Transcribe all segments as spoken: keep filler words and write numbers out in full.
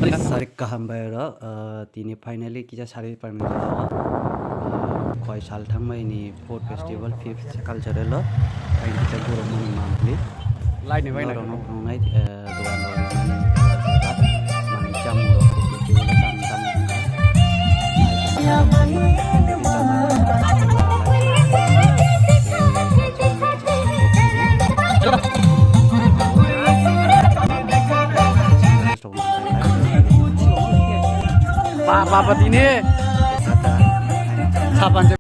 Sarik kaham bai ro, ah, tini finally kisa sari phaimani jaga o, ah, koi sal thangmani food festival, fifth cultural o, thank you, Gurumani monthly. Laini bai nai. Norok no phunuknai, ah, dogan rok ni mani, mani chamung rok, festival o tam tam wngkha. Ba, ba, ba, tini. Sapan je.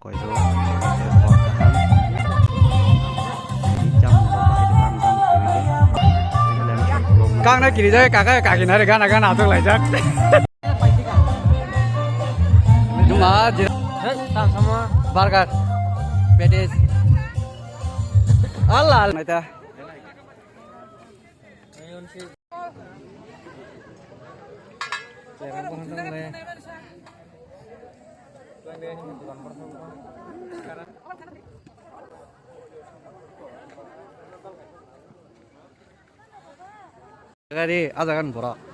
Kang na kiri jai, kaka, kaki na re, gana, gana, atuk lai jak. Juma, je. Burger. Petis. Allah, Allah. Naita. Gari, ajagan borok.